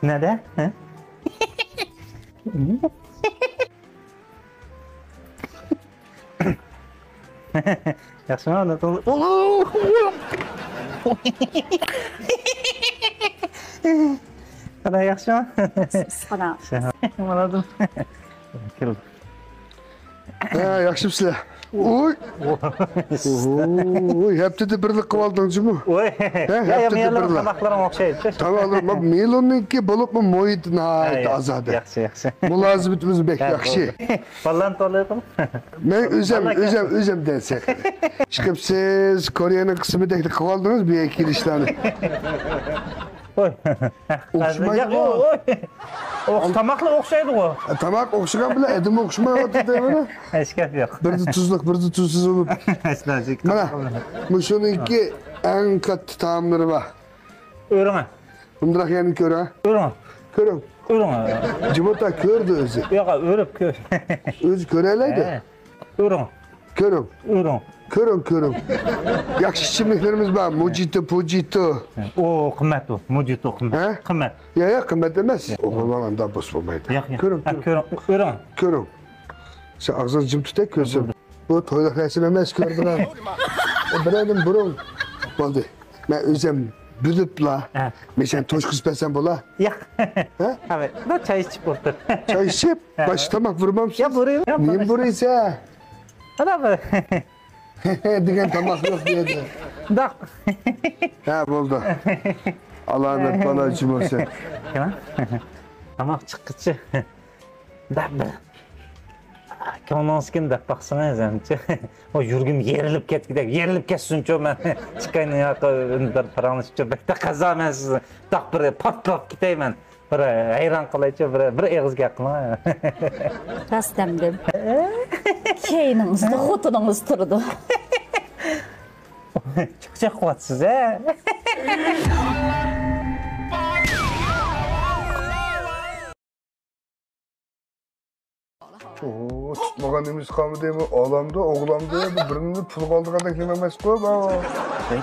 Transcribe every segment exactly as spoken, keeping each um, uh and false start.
نەدە؟ ھە؟ ياخشىمۇ؟ قانداق، ياخشىمۇ؟ سانا. ماڭدىم. كىر. ھە، ياخشىمۇسىلەر؟ ئۇي. ئۇي، ھەپتىدە بىرلا قىلىۋالدىڭ جۇمۇ. ئۇي. ھە، يا، يا، ھەپتىدە بىرلا. تاماقلىرىڭ ئوخشايدۇ. تاماقلىرىم، مېلوننىڭكى بولۇپمۇ مۇھىتى ناھايىتى ئازادە. ياخشى، ياخشى. مۇلازىمىتىمىز بەك ياخشى. بالىلارنى تولۇقلىدىڭ؟ مەن ئۆزۈم، ئۆزۈم، ئۆزۈم دەسەك. چىقىپسىز، كورېيەنىڭ قىسمىدەك قىلىۋالدىڭىز بۇ يەرگە كېلىشلەرنى. ئوي. ئوخشىمايدىغۇ. ياق، ئوي. ئوخ-، تاماقلا ئوخشايدىغۇ. تاماق ئوخشىغان بىلەن ئادەم ئوخشىمايۋاتىدۇ دەيمەن. ھېچ گەپ يوق. بىرىدە تۇزلۇق، بىرىدە تۇزسىز بولۇپ. مانا، مۇشۇنىڭكى ئەڭ كاتتا تائاملىرى بار. ئۆرۈڭە. ئۇندىراق يەرنى كۆرۈڭە. ئۆرۈڭە. كۆرۈڭ. ئۆرۈڭە. جۇمۇتا كۆردى ئۆزى. ياق، ئۆرۈپ كۆر. ئۆزى كۆرەلەيدۇ. ھە. ئۆرۈڭ. كۆرۈڭ. ئۆرۈڭ. كۆرۈڭ، كۆرۈڭ. ياخشى ئىچىملىكلىرىمىز بار. موجىتو، پۇجىتو. ئۇ قىممەت ئۇ. موجىتو قىممەت. ھە؟ قىممەت. يا، يا، قىممەت ئەمەس. ئوغۇللار ئانداق بولسا بولمايدۇ. ياق، ياق. كۆرۈڭ، ھە، كۆرۈڭ. كۆرۈڭ. ئۆرۈڭ. كۆرۈڭ. سەن ئاغزىڭنى جىم تۇت، كۆرسۇن. بۇ تويلۇق رەسىم ئەمەس، كۆردۈڭ. بىرەردىن بۇرۇن. بولدى. مەن ئۆزۈم بىلىپلا، ھە، مەن سەن توشقۇزۇپ بەرسەم بولا؟ ياق. ھە؟ بىر چاي ئىچىپ ئولتۇر. چاي ئىچىپ؟ ھە. باشقا تاماق بۇرىمامسىز؟ يا، بۇرۇيمەن. نېمە بۇرۇيسەن؟ ئانا بىر. دېگەن تاماق يوق بۇ يەردە. داق. ھە، بولدى. ئالامەت بالا ئۈچۈن بولسۇن. تاماق چىققىچە. دەپ بىر كۆڭلىڭىزكىن دەپ باقسىڭىز ئەمچە. ئۇ يۈرىكىم يېرىلىپ كەتكۈدەك، يېرىلىپ كەتسۇنچۇ مەن. چىقاينىڭ ياقا ئۈندىدار پاراڭلىشىپچۇ، بەك تەقەززا مەن سىزنى. داق بىر پارتلاپ كېتەي مەن. بىر ھەيران قالايچۇ، بىر، بىر ئېغىز گەپ قىلىڭ. راست دەمدىم. كەينىڭىزدە خوتۇنىڭىز تۇرىدۇ. چىقچاق قىلىۋاتىسىز ھە. ئوو، تۇتمىغان نېمىسى قالمىدى، ئالامدۇ، ئوغلامدۇ، بىرىنى پۇلغا ئالىدىغاندەك نېمە ئەمەسقۇ بۇ. ھە،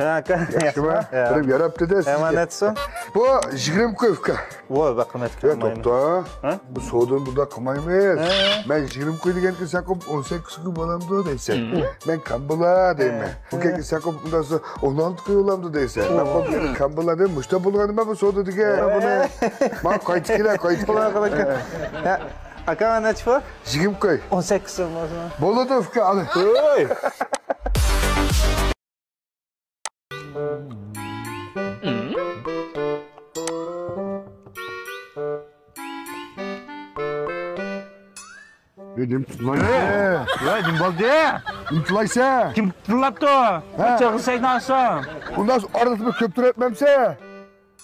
ئاكا، ياخشىما؟ ياخشىما؟ بىر ياراپتۇ-دە سىزگە. ئەمانەتسۇ؟ بۇ يىگىرمە كوي ئۇكا. ۋوي، بەك قىممەت. يا، توختا. ھە؟ بۇ سودىنى بۇنداق قىلمايمىز. ھە؟ مەن يىگىرمە كوي دېگەنكى ساقىپ ئون سەككىز كوي بولامدۇ دەيسەن. ھە. مەن كامبىلا دەيمەن. ھە. بۇ كەينى ساقىپ بۇنداق سو-، ئون ئالتە كوي بولامدۇ دەيسەن. مەن بۇ كامبىلا دەيمەن. مۇشتا بولغان نېمە بۇ سودا دېگەن. ھە. بۇنى. ماڭا قايتىپ كېلە، قايتىپ كېلە. ھە. ئاكا، نەچچە پۇل؟ يىگىرمە كوي. ئون سەككىز سوم بولسۇن. بولىدۇ، ئۇكا، ئالىڭ. ھوي! ئەي، نېمە تىللايسەن؟ ۋاي، نېمە بولدى؟ نېمە تىللايسەن؟ كىم تىللاپتۇ؟ ھە؟ چىغىسەيدىن ئاشسا. ئۇنداق ئارىلىتىپ كۆپ تۇرۇۋەتمەمسەن؟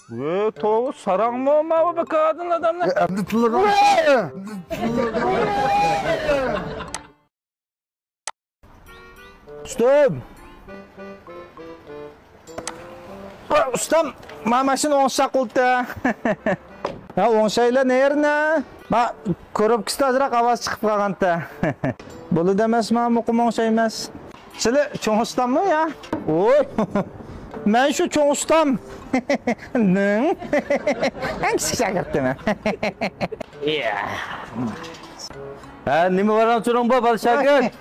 ۋە، توۋا، ساراڭمۇ ماۋۇ بىكاردىن ئادەملەر؟ ئە، ئەمدى تىللىغان. ئۇستام! ئۇستام، ما ماشىنا ئوڭشاق بولدى. ھە، ئوڭشايلا نېرىنى؟ ما كوروپكىسىدا ئازراق ئاۋاز چىقىپ قالغانتى. بولىدۇ ئەمەسما، مۇقىم ئوڭشايمىز. سىلى چوڭ ئۇستاممۇ يا؟ ۋوي! مەن شۇ چوڭ ئۇستام. نىڭ. ئەڭ كىچىك شاگىرتىمەن. ھە، نېمە ۋاراڭ-چۇرۇڭ بۇ، بالا شاگىرت؟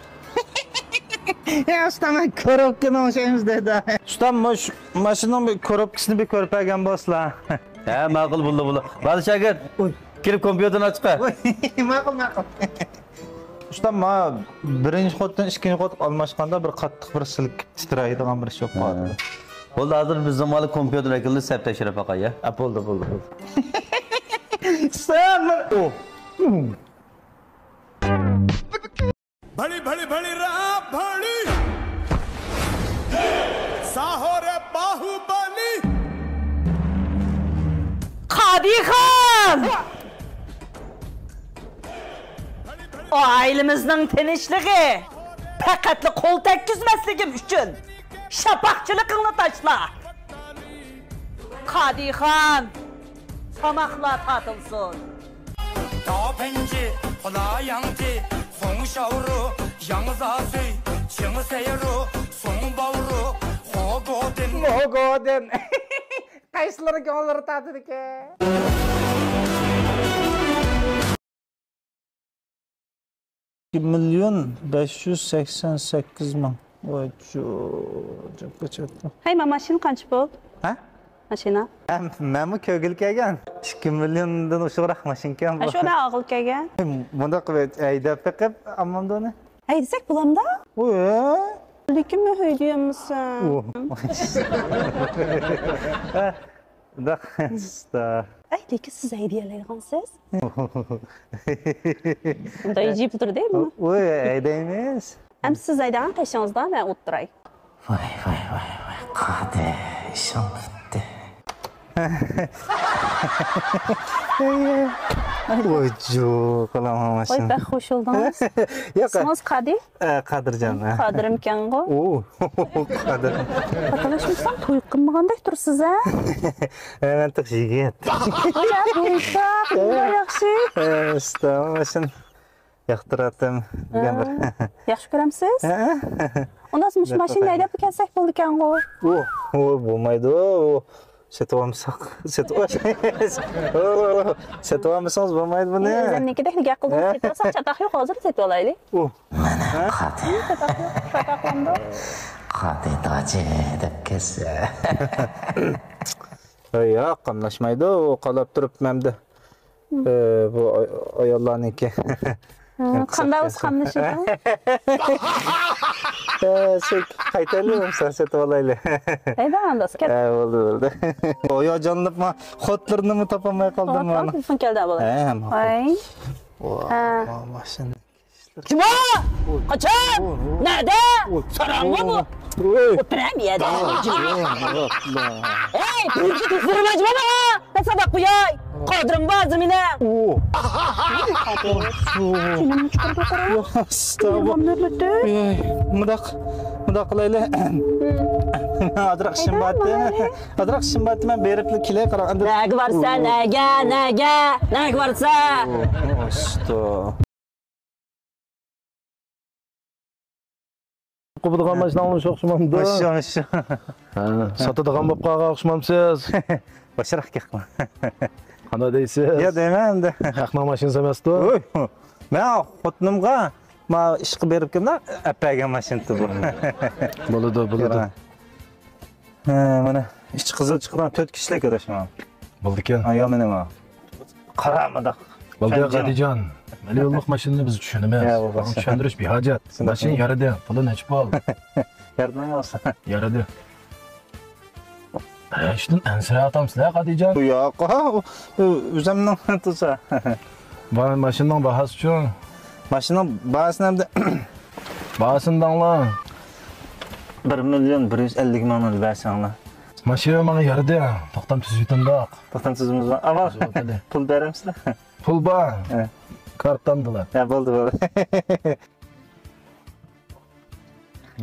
يا ئۇستام، مەن كوروپكىنى ئوڭشايمىز دېدى. ئۇستام، مۇش-، ماشىنىنىڭ بىر كوروپكىسىنى بىر كۆرۈپ بەرگەن بولسىلا. ھە، ماقۇل، بولدى، بولدى. بالا شاگىرت، كىرىپ كومپيۇتېرنى ئاچقا. ماقۇل، ماقۇل. ئۇستام، ماڭا بىرىنچى قوتتىن ئىككىنچى قوتقا ئالماشقاندا بىر قاتتىق بىر سىلكىپ تىترەيدىغان بىر ئىش بولۇپ قالدى. ھە. بولدى، ھازىر بىز زامانلىق كومپيۇتېر ئەكېلىمىز، سەپ تەكشۈرۈپ باقاي، ھە؟ ھە، بولدى، بولدى، بولدى. ئۇستام، مەن، ئو. بەلى، بەلى، بەلى، رە، بەلى. ساھورە باھۇبەلى. قادىخان! ئائىلىمىزنىڭ تىنچلىقى پەقەتلا قول تەگكۈزمەسلىكىم ئۈچۈن شاپاقچىلىقىڭنى تاشلا. قادىخان، تاماقلار تارتىلسۇن. 大喷子，普拉扬子，红烧肉，羊杂碎，青菜肉，松宝肉，火锅店。火锅店。قايسىلىرى كۆڭۈللىرى تارتىدىكەن؟ ئىككى مىليون بەش يۈز سەكسەن سەككىز مىڭ. ۋاي، جۇ-، جۇ-، قېچىپتۇ. ھەي، ما ماشىنا قانچە پۇل؟ ھە؟ ماشىنا. ھە، مەنمۇ كۆرگىلى كەلگەن. ئىككى مىليوندىن ئوشۇقراق ماشىنىكەن بۇ. ھە، شۇ مەن ئالغىلى كەلگەن. مۇنداق قىلىپ ھەيدەپ بېقىپ ئالمامدۇ ئۇنى؟ ھەيدىسەك بولامدا؟ ئۇ، ھە؟ لېكىن مەن ھەيدىيەلمىسەم. ئۇ. ھە، ئۇنداق. ئەي، لېكىن سىز ھەيدىيەلەيدىغانسىز. ئۇنداق جىپى تۇردى بۇنى. ئۇ، ھەيدەيمىز. ئەمدى سىز ھەيدەڭ، قېشىڭىزدا مەن ئولتۇراي. ۋاي، ۋاي، ۋاي، ۋاي، قادى، ئىشىڭ پۈتتى. ۋاي، جۇ، قالاڭ ۋاي، ماشىنا. بەك خوش بولدىڭىز. ياق. ئىسمىڭىز قادى؟ ئە، قادىرجان، ئە. قادىرىمكەنغۇ؟ ئۇ، قادىر. خاتالاشمىسام، توي قىلمىغاندەك تۇرسىز، ھە؟ ئە، مەن تېخى يىگىت. يا، بويتاق، يا، ياخشى. ئە، ئۇستا، ماشىنا. ياقتۇراتتىم، دېگەن بىر. ھە. ياخشى كۆرەمسىز؟ ھە. ئۇنداق مۇشۇ ماشىنىنى ھەيدەپلا كەلسەك بولىدىكەنغۇ؟ ئۇ، ئۇ بولمايدۇ، ئۇ سېتىۋالمىساق، سېتىۋال-، سېتىۋالمىسىڭىز بولمايدۇ بۇنى. ئۆزۈمنىڭكىدەك گەپ قىلدىڭىز، ھە؟ سېتىۋالساق چاتاق يوق، ھازىر سېتىۋالايلى. ئۇ. مانا قادى. چاتاق يوق، چاتاق قىلامدۇ؟ قادى داجى دەپ كەلسە. ياق، قاملاشمايدۇ، ئۇ قالاپ تۇرۇپ مەندە. ئە، بۇ ئاي-، ئاياللارنىڭكى. ھە، قانداق بولسا قاملىشىدۇ؟ ئە، شۇ قايتايلى، بولمىسا سېتىۋالايلى. ھەيدە، ئانداز، كەت. ئە، بولدى، بولدى. ئويا جانلىنىپمۇ، خوتلىرىنىمۇ تاپالماي قالدىم مانا. تېلېفون كەلدى، ئابلا. ھە، ماقۇل. ۋاي. ۋا، ھە. ۋا، ماشىنا. كىم ئۇ؟ قاچان؟ نەدە؟ ساراڭمۇ بۇ؟ ئولتۇرام يەردە. ھەي، بىرىنچى تېلېفونۇم ئاچما ماڭا. مەن ساداق قوياي. قادىرىم بار ھازىر مېنىڭ. ئۇ. قادىر. كىنىمنى چىقىرىپ قارا. ئەي، مۇنداق، مۇنداق قىلايلى. ئازراق ئىشىم بارتى. ئازراق ئىشىم بارتى، مەن بېرىپلا كېلەي، قاراڭ. نەگە بارسا، نەگە، نەگە، نەگە بارسا؟ ئۇستا. قوپىدىغان ماشىناڭلار شۇ ئوخشىمامدۇ؟ ماشىنا، ماشىنا. ھە، ساتىدىغان بولۇپ قالغان ئوخشىمامسىز؟ باشراق گەپ قىلىڭ. قانداق دەيسىز؟ يا دەيمەن ئەمدى. ھەقنىڭ ماشىنىسى ئەمەستۇ؟ ئۇي، مەن خوتۇنۇمغا، ما ئىشقا بېرىپ كېلىمەن، ئەپ بەرگەن ماشىنىتى بۇ. بولىدۇ، بولىدۇ. ھە، مانا ئىچى قىزىل چىقىدىغان تۆت كىشىلىك ئاداش ماڭا. بولىدىكەن. ئايال مېنىڭ ماڭا. قارا مۇنداق. بولدى، قادىجان. مىليونلۇق ماشىنىنى بىز چۈشىنىمىز. يا، بولمىسا. چۈشەندۈرۈش بىھاجەت. ماشىنا يارىدى. پۇلى نەچچە پۇل؟ يارىدىمۇ بولسا. يارىدى. ھە، شۇندىن ئەنسىرەۋاتامسىلەر، قادىجان؟ ياق، ئۆزۈمنىڭ تۇرسا. ماشىنىنىڭ باھاسىچۇ؟ ماشىنىنىڭ باھاسىنى ئەمدى. باھاسىنى دەڭلار. بىر مىليون بىر يۈز ئەللىك مىڭنى بەرسەڭلار. ماشىنا ماڭا يارىدى. توختام تۈزۈۋېتىمدۇق. توختام تۈزۈمىز بار. ئەمما پۇل بېرەمسىلەر؟ پۇل بار. ھە. كارتامدىلا. ھە، بولدى، بولدى.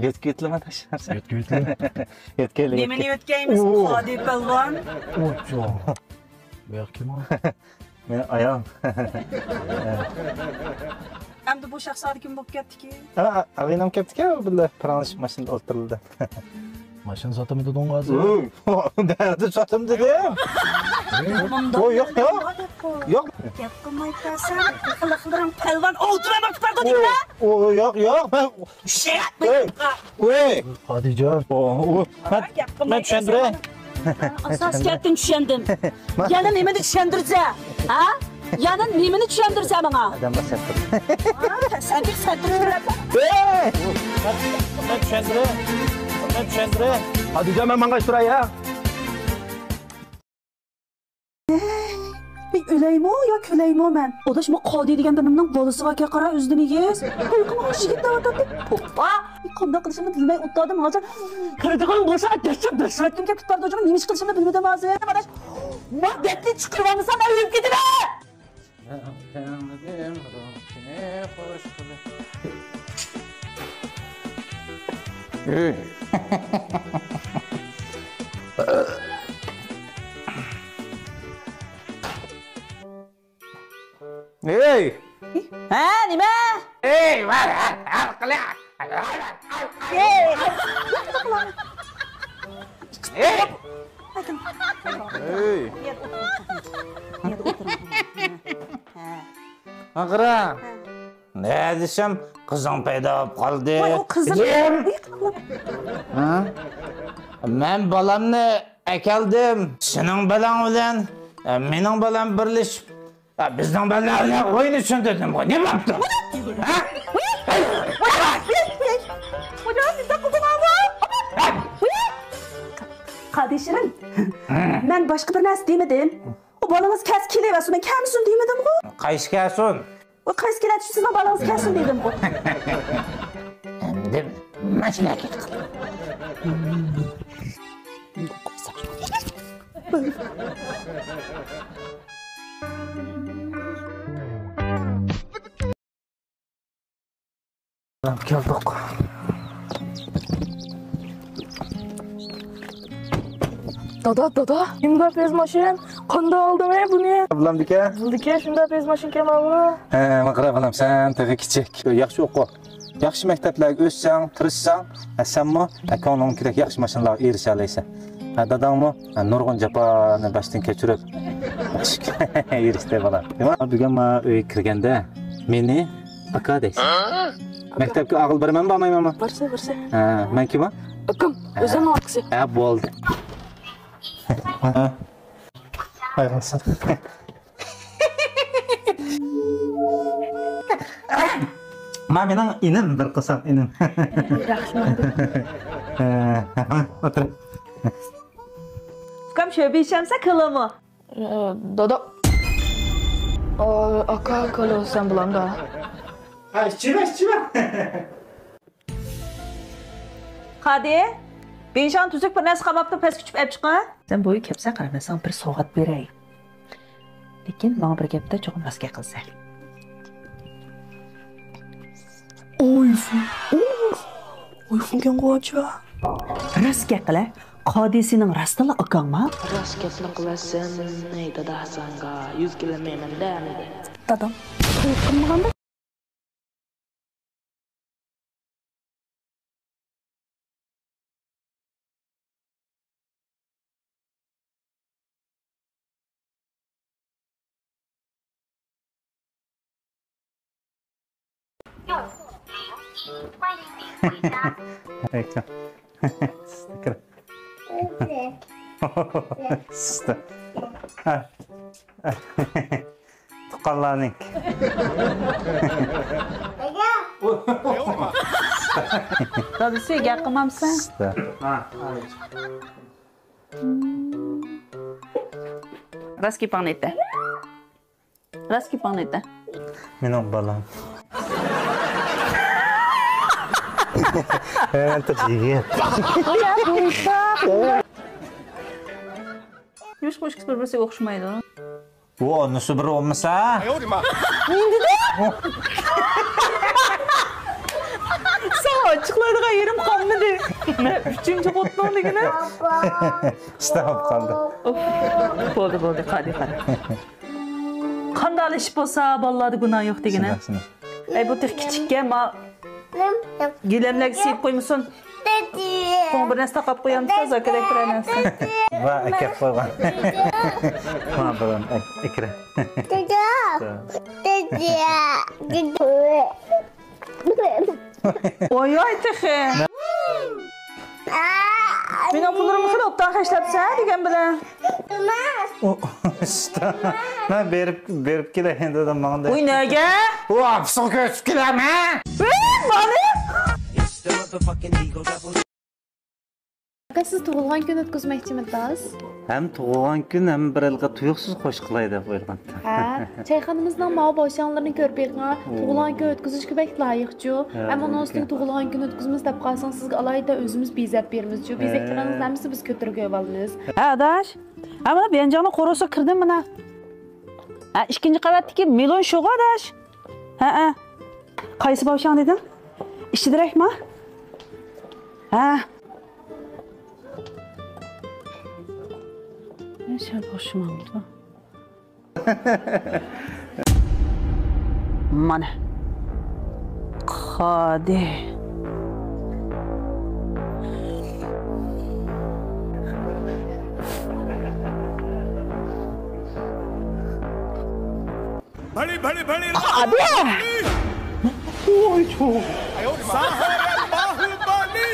يۆتكىۋېتىلىمەن تاشلارسەن. يۆتكىۋېتىلىمەن. يۆتكەيلى، نېمىنى يۆتكەيمىز، قادى پالۋان؟ ئۇچۇ. بۇ ياق كىم ئۇ؟ مېنىڭ ئايالىم. ئەمدى بۇ شاخسادا كىم بولۇپ كەتتىكى؟ ھە، ئاغىنەم كەپتىكەن، ئۇ بىللە پاراڭلىشىپ ماشىنىدا ئولتۇرىدۇ. ماشىنا ساتىمەن دېدىڭغۇ ھازىر؟ نەدە ساتىمەن دېدىم؟ ئۇ، ياق، ياق. ياق. گەپ قىلماي تۇرساڭ، قىلىقلىرىڭ پالۋان ئولتۇرماي بېقىپ بارغۇ دېگىنە. ئۇ، ياق، ياق، مەن ئۇششاق. ۋەي، ۋەي. قادىجان. ئۇ، ئۇ، مەن، مەن چۈشەندۈرەي. ئاساسىي جەھەتتىن چۈشەندىم. يەنە نېمىنى چۈشەندۈرسە؟ ھە؟ يەنە نېمىنى چۈشەندۈرسە ماڭا؟ ئادەم بار سەتتىر. ھە، سەتتىر، سەتتىر. ۋەي! مەن چۈشەندۈرەي. مەن چۈشەندۈرەي. قادىجان، مەن ماڭغاچ تۇراي، ھە؟ مەن ئۆلەيمۇ يا كۆلەيمۇ مەن؟ ئاداش، ما قادى دېگەن بىرنىڭ بالىسى باركەن، قارا ئۆزىدىن ئېگىز. قۇيرۇقىمغا ئىشىك دەۋاتاتتى. توپا! قانداق قىلىشىمنى بىلمەي ئولتۇردۇم ھازىر. كىرىدىغان بولسا دەسسەپ دەسسەتكۈم كەپ كېتىپ بارىدۇ، نېمە ئىش قىلىشىمنى بىلمىدىم ھازىر. ئاداش، ما بەتنى چىقىرىۋالمىسام مەن ئۆلۈپ كېتىمەن! ئەي! ھە، نېمە؟ ئەي! ئەي! ئۆي. ھە. ھە. ئاغرا. ھە. نەدىسەم قىزىڭ پەيدا بولۇپ قالدى. ۋاي، ئۇ قىزىم. ھە؟ مەن بالامنى ئەكەلدىم. سېنىڭ بالاڭ بىلەن، ئە، مېنىڭ بالام بىرلىشىپ، ئە، بىزنىڭ بالىلار بىلەن ئوينىسۇن دېدىمغۇ. نېمە بوپتۇ؟ ھە؟ قادىشىرىم، مەن باشقا بىر نەرسە دېمىدىم. ئۇ بالىڭىز كەلسە كېلىۋەرسۇن، مەن كەلمىسۇن دېمىدىمغۇ. قايسى كەلسۇن؟ ئۇ قايسى كېلەتتى، سىزنىڭ بالىڭىز كەلسۇن دېدىمغۇ. ئەمدى ماشىنا كېتىپ. كەلدۇق. دادا، دادا، شۇنداق تېز ماشىنا قانداق ئالدىڭ ئەي بۇنى؟ بولامدىكەن؟ بولدىكەن، شۇنداق تېز ماشىنىكەن ماۋۇ. ھە، ماقرا بالام، سەن تېخى كىچىك. ياخشى ئوقۇ. ياخشى مەكتەپلەرگە ئۆتسەڭ، تىرىشساڭ، ھە، سەنمۇ، ھە، كۆڭلۈڭگە كېلىدەك ياخشى ماشىنىلارغا ئېرىشەلەيسەن. ھە، داداڭمۇ، ھە، نۇرغۇن جاپانى باشتىن كەچۈرۈپ، ئېرىشتى بالا. دېمەك، بۈگۈن ما ئۆيگە كىرگەندە مېنى ئاكا دەيسەن. مەكتەپكە ئاغىل بارىمەنمۇ، بارمايمەنمۇ؟ بارسا، بارسا. ھە، مەن كىم؟ ئاكام، ھە. ئۆزۈڭنىڭ ئاكىسى. ھە، بولدى. ھە. ھايۋانسىز. ما مېنىڭ ئىنىم، بىر قىسىم ئىنىم. ياخشى. ھە، ئولتۇر. ئۇكام، شۆبە ئىچەمسەن، كالامۇ؟ ئە، دادا. ئا، ئاكا، كالا سەن بولامدا؟ ھە، ئىچىمە، ئىچىمە. قادى، بېشىڭ تۈزۈك بىر نەرسە قالماپتۇ، پەسكە چۈشۈپ ئەپ چىقىڭ. سەن بۇ ئۆيگە كەپسەن، قارا، مەن ساڭا بىر سوۋغات بېرەي. لېكىن ماڭا بىر گەپتە چوقۇم راست گەپ قىلىسەن. ئايفون. ئايفونكەن قۇۋانچا. راست گەپ قىلە. قادى سېنىڭ راستلا ئاكاڭما؟ راست گەپنى قىلىسەن، ئەي دادا ساڭا يۈز كېلەلمەيمەن دە ئەمدى. دادام توي قىلمىغاندا. تۇغقانلارنىڭ. دادىسى گەپ قىلمامسەن؟ راست گېپىڭنى ئېيتە. راست گېپىڭنى ئېيتە. مېنىڭ بالام. مەن تېخى يىگىت. يوشقا ئىككىسى بىر-بىرسىگە ئوخشىمايدۇ. بۇ ئانىسى بىر بولمىسا. ساڭا ئاچچىقلايدىغان يېرىم قالمىدى. مەن ئۈچىنچى خوتۇنۇڭ دېگىنى. ئىشتىھام قالدى. ئۇف، بولدى، بولدى، قادى قارا. قانداقلا ئىش بولسا، بالىلاردا گۇناھ يوق دېگىنى. شۇنداق، شۇنداق. ئەي، بۇ تېخى كىچىككەن، ما گىلەملەرگە سىيىپ قويمىسۇن. قوڭ بىر نەرسە تاقاپ قويامسىز، زاكىدەك بىرەر نەرسە. ۋا، ئەكەپ قويغان. ما بىرىن، ئەكرە. ۋاي، ۋاي، تېخى. مېنىڭ پۇللىرىمنى خېلى ئوبدان خەجلەپسەن دېگەن بىلەن. ئۇ، ئۇستا، مەن بېرىپ، بېرىپ كېلەي دېدىم ماڭا. ئۇي، نەگە؟ ئۇ، ئاپىسىغا كۆرسىتىپ كېلەمەن. ئۇي، بالىم. ئاكا، سىز تۇغۇلغان كۈن ئۆتكۈزمەكچىمىدىڭىز؟ ھەم تۇغۇلغان كۈن، ھەم بىر ئېلقا تۇيۇقسىز خوش قىلاي دەپ ئويلىغانتىم. ھە، چايخانىمىزنىڭ ماۋۇ بوشاڭلىرىنى كۆرۈپ بېقىڭ. تۇغۇلغان كۈن ئۆتكۈزۈشكە بەك لايىقچۇ. ھە، ھەم ئۇنىڭ ئۈستىگە تۇغۇلغان كۈن ئۆتكۈزىمىز دەپ قالساڭ، سىزگە ئالاھىدە ئۆزىمىز بېزەپ بېرىمىزچۇ. بېزەكلىرىڭىزنى ھەممىسىنى بىز كۆتۈرۈپ ئېلىۋالىمىز. ھە، ئاداش. ھە، مانا بيەنجاڭنىڭ قورۇسىغا كىردىم مانا. ھە، ئىككىنچى قەۋەتتىكى مېلون شۇغۇ، ئاداش. ھەئە. قايسى باۋشاڭ دېدىڭ؟ ئىچىدىرەكما؟ ھە. سەل بوشىمامدۇ؟ مانا. قادى. بەلى، بەلى، بەلى. ئادى! ۋاي چوغ. ساھارە باھۇبەلى.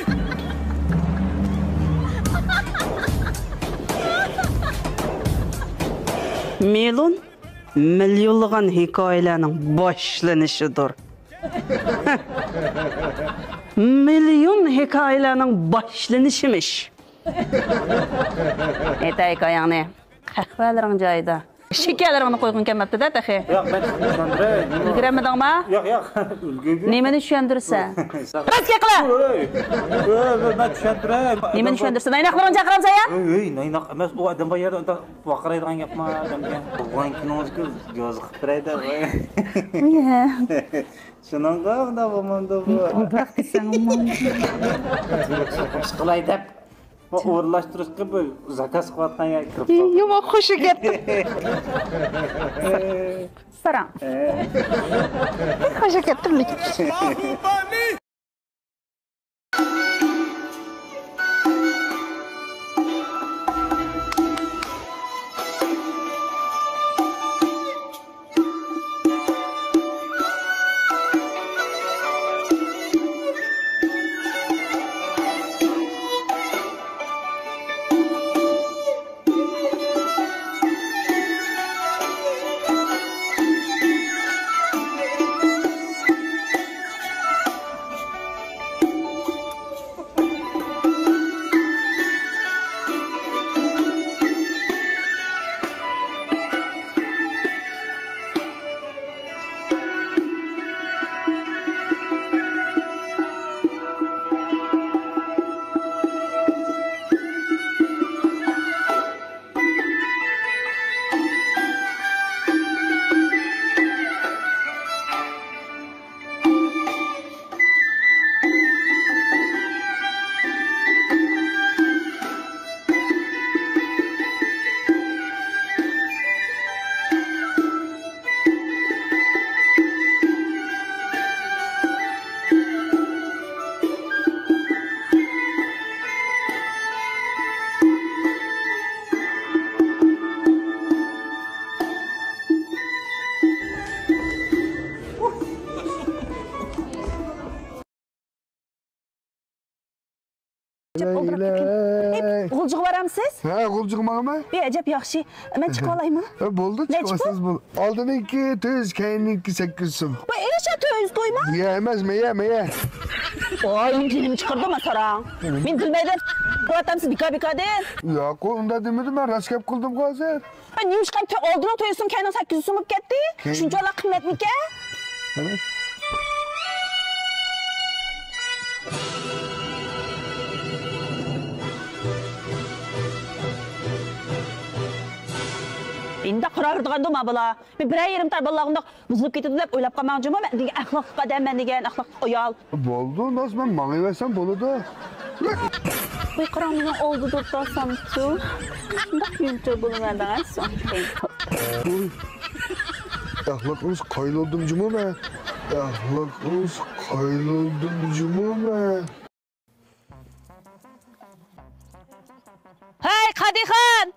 مىليون، مىليونلىغان ھېكايىلەرنىڭ باشلىنىشىدۇر. مىليون ھېكايىلەرنىڭ باشلىنىشىمىش. ئېيتە ھېكايەڭنى. قەھۋەلىرىڭ جايىدا. شېكەرلىرىڭنى قويغۇڭ كەلمەپتۇ-دە تېخى. ياق، مەن چۈشەندۈرەي. ئۈلگۈرەلمىدىڭما؟ ياق، ياق، ئۈلگۈردۈم. نېمىنى چۈشەندۈرىسەن؟ راست گەپ قىلە! ئۆي، ئۆي، ئۆي، مەن چۈشەندۈرەي. نېمىنى چۈشەندۈرىسەن؟ نايناقلىرىڭنى چاقىرامسەن يا؟ ئۆي، ئۆي، نايناق ئەمەس، ئۇ ئادەم بار يەردە ۋارقىرايدىغان گەپما ئادەمگە. تۇغۇلغان كۈنىڭىزگە جازا قىلىپ بېرەي دەپ. شۇنىڭغا ئۇنداق بولمامدۇ بۇ؟ ئالدىراق دېسەڭ. ئىشقىلاي دەپ. ئورۇنلاشتۇرۇشقا بىر زاكاز قىلىۋاتقان يا كىرىپ قالدى. يوق، خۇشى كەتتىم. ساراڭ. خۇشى كەتتىم لېكىن. ئەجەب ئولتۇرۇپ كەتكەن. ئەي، غۇلجىغا بارامسىز؟ ھە، غۇلجىغا ماڭىمەن. ئەي، ئەجەب ياخشى. مەن چىقىۋالايمۇ؟ ھە، بولدى، نەچچە پۇل؟ چىقىۋالسىڭىز بولدى. ئالدىنىڭكى تۆت يۈز، كەينىنكى سەككىز يۈز سوم. ۋاي، ئېشە تۆت يۈز قويما. يە ئەمەس، مەيە، مەيە. ۋاي، جېنىمنى چىقىردىڭ ساراڭ. مېنى بىلمەيدىغان قىلىۋاتامسىز بىكار-بىكاردىن. ياق، ئۇنداق دېمىدىم، مەن راست گەپ قىلدىمغۇ ھازىر. نېمىشقا ئالدىنىڭ تۆت يۈز سوم، كەينىنىڭ سەككىز يۈز سوم بولۇپ كەتتى؟ كەينى. شۇنچىۋالا قىممەتمىكەن؟ ھە؟ ئىنداق قىلاۋېرىدىغاندۇ ما بالا. مەن بىرەر يېرىم تار بالىلار ئۇنداق بۇزۇلۇپ كېتىدۇ دەپ ئويلاپ قالماڭ جۇمۇ. مەن دېگەن ئەخلاقلىق ئادەم، مەن دېگەن ئەخلاقلىق ئايال. بولدى، ناز، مەن ماڭىۋەرسەم بولىدۇ. ۋاي، قاراڭ، مېنىڭ ئالدىدا تۇرسامچۇ. شۇنداق يۇمچۇر بولۇۋەردىڭ، ھە، سوڭ. ۋاي، ئەخلاقىڭىز قايىل بولدۇم جۇمۇ مەن. ئەخلاقىڭىز قايىل بولدۇم جۇمۇ مەن. ھەي، قادىخان!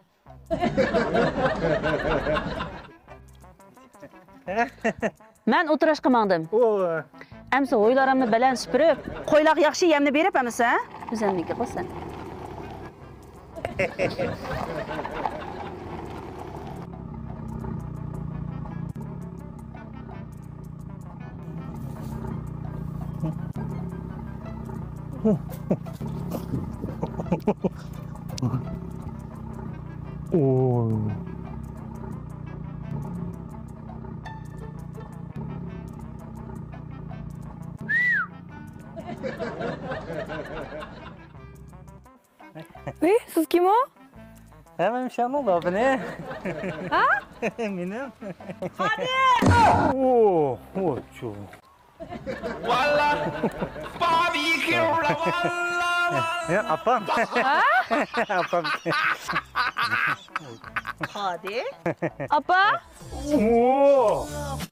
مەن ئولتۇراشقا ماڭدىم. ئەمسە ھويلىرىمنى بەلەن سۈپۈرۈپ، قويلارغا ياخشى يەمنى بېرىپ ئەمسە، ھە؟ ئۆزۈمنىڭكى قىلسۇن. ئۇي، سىز كىم ئۇ؟ ھە، مەن شامال ئابىنى. ھە؟ مېنىڭ. قادىر! ئو، ئو، چۇ. ۋاللا، بابىكى، ۋاللا، ۋاللا. يا، ئاپام. ھە؟ ئاپام. قادىر؟ ئاپا؟ ئو!